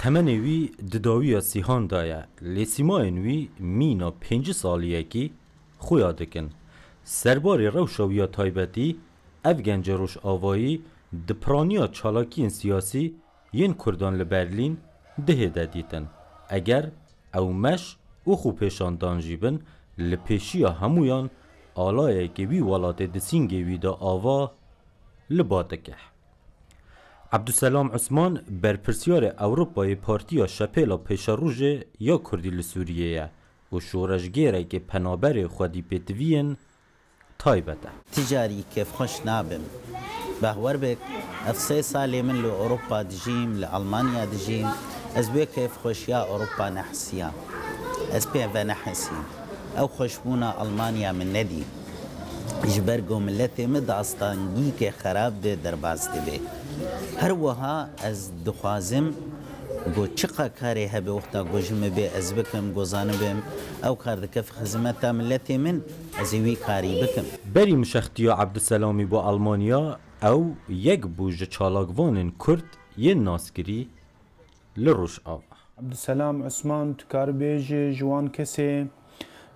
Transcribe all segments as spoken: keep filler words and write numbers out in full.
Temenê wî di dawiya sîhan de ye, lê sîmayên wî mîna pêncî saliyekî xuya dikin. Serbarê rewşa wî ya taybetî, ev gencê rojavayî di piraniya çalakiyên siyasî yên Kurdan li Berlîn dihê de dîtin. Eger ew meş û xwepêşandan jî bin, li pêşiya hemûyan alayeke wî welatê di sîngê wî de ava li ba dike. Ebdulselam Osman, berpirsyarê Ewropayê Partiya Şepêla Pêşerojê ya Kurdî li Sûriyê ye û şoreşgêrekê penaberê xwedîpêtiviyên taybet e. Ti carî kêfxweş nabim. Bahwer bik, ev sê salê min li Ewropa dijîm, li Almanya dijîm, ez wê kêfxweşiya Ewropa nehisiya. Ez pê ve nehisîm. Ew xweşbûna Almanya min nedî. Ji ber ku miletê min di astengiyeke xerab de derbas dibe. Her wiha ez dixwazim ku çiqa karê hebe wexta ku ji min bê ez bikim, ku zanibim ew kar dikeve xizmeta miletê min, ez ê wî karî bikim. Berî mişextiya Ebdulselamî bo Almanya, ew yek bû ji çalakvanên Kurd yên naskirî li Rojava. Ebdulselam Osman, tu karibêjî ji wan kesê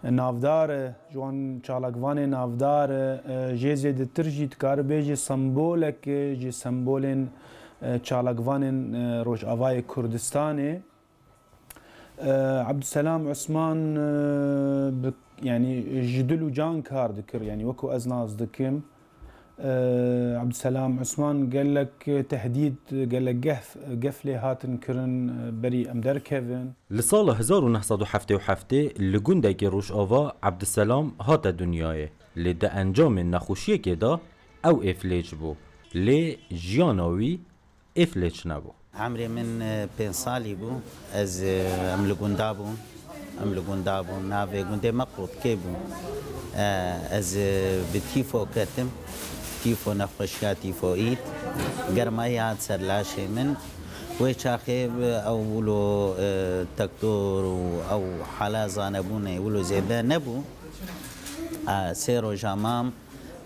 navdar e, ji wan çalakvanê navdar e, e, jê zêdetir jî tu karibêjî sembolek e ji sembolên, e, çalakvanên, e, Rojavayê Kurdistanê. E, Ebdulselam Osman, e, bi, yanî ji dil û can kar dikir, yanî wekî ez nas dikim. Ebdulselam Osman, gelek tehdîd, gelek gef, gef lê hatin kirin, berî em derkevin. Li sala hezar û neh sed û heftê û heftê li gundekî Rojava Ebdulselam hate dinyayê, lê di encamê nexweşiyekê de ew êflêç bû, lê jiyana wî êflêç nebû. Emrê min, e, pênc salî bû. Ez, e, em li gunda bûn. Em li gunda bûn. Navê gundê me Qotkê bû. E, ez, e, bi tîfo ketim. Tîfo, nexweşiya tîfoîd. Germayî hat ser laşê min. Wê çaxê, e, ew wilo, e, tektor û ew hala zanebûnê wilo zêde nebû. E, sê roja mam.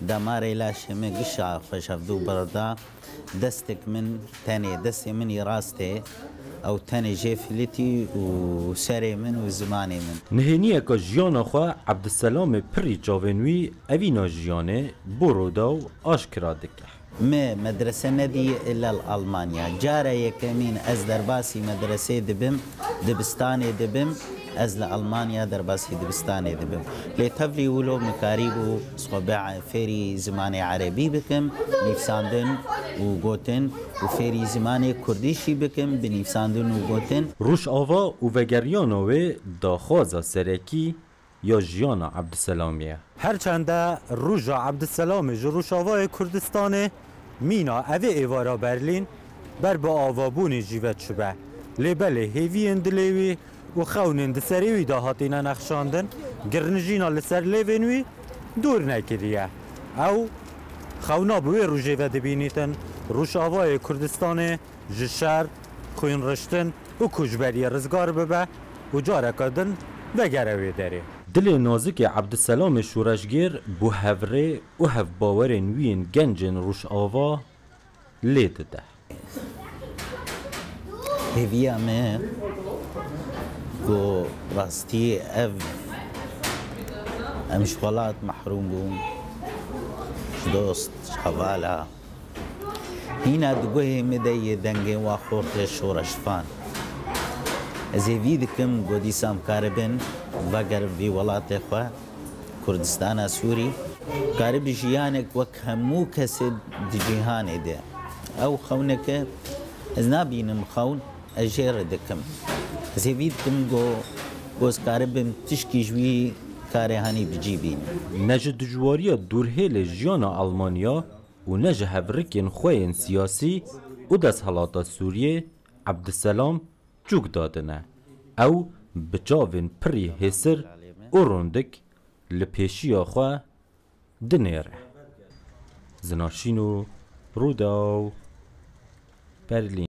Damarê laşê min gişa xwe ji hevdû birda. Destek min tenê, destê min yê rastê, ew tenê jê filitî û serê min û zimanê min. Nihêniyeke jiyana xwe Ebdulselamê pirî çavên wî evîna jiyanê bo Rûdaw aşkera dike. Me medrese nedî illa li Almanya. Cara yekemîn ez derbasî medresê dibim, dibistanê dibim, ez li Almanya derbasî dibistanê dibim. Lê tevlî wilo min karîbû ez xwe bê fêrî zimanê erebî bikim, nivîsandin û gotin û fêrî zimanê kurdî jî bikim, bi nivîsandin û gotin. Rojava û vegeriyana wê daxwaza serekî ya jiyana Ebdulselamê ye. Her çende roja Ebdulselamê ji Rojavayê Kurdistanê mîna evê êvara Berlîn ber bi avabûnê jî ve çûbe. Lê belê hêviyên dilê wî û xewnên di serê wî de hatîne nexşandin, girnijîna li ser lêvên wî dûr nekiriye. Ew xewna bi wê rojê ve dibînîtin, Rojavayê Kurdistanê ji şer, xwînriştin û koçberiyê rizgar bibe û careke din vegere wê derê. Dilê nazikê Ebdulselamê şoreşgêr bo hevrê û hevbawerên wî yên gencên Rojava lê dide. Hêviya me ku rastî ev em ji welat mehrûm bûn, ji dost, ji hevala. Hîna di guhê min de yê dengê wa xortê şoreşvan. Ez hêvî dikim ku dîsa em karibin vegerin vî welatê xwe, Kurdistana Sûrî. Karibî jiyanek wek hemû kesê di cîhanê de. Ew xewneke ez nabînim xewn, ez jê re dikim. Ez hêvî dikim ku, ku ez karibim tişkî ji wî karê hanî bi cî bînim. Ne ji dijwariya dûrhêlê jiyana Almanya û ne ji hevrikên xwe yên siyasî û desthilata Sûriyê Ebdulselam çûk dadine. Ew bi çavên pirî hêsir û rondik li pêşiya xwe dinêre. Zinar Şîno, Rûdaw, Berlîn.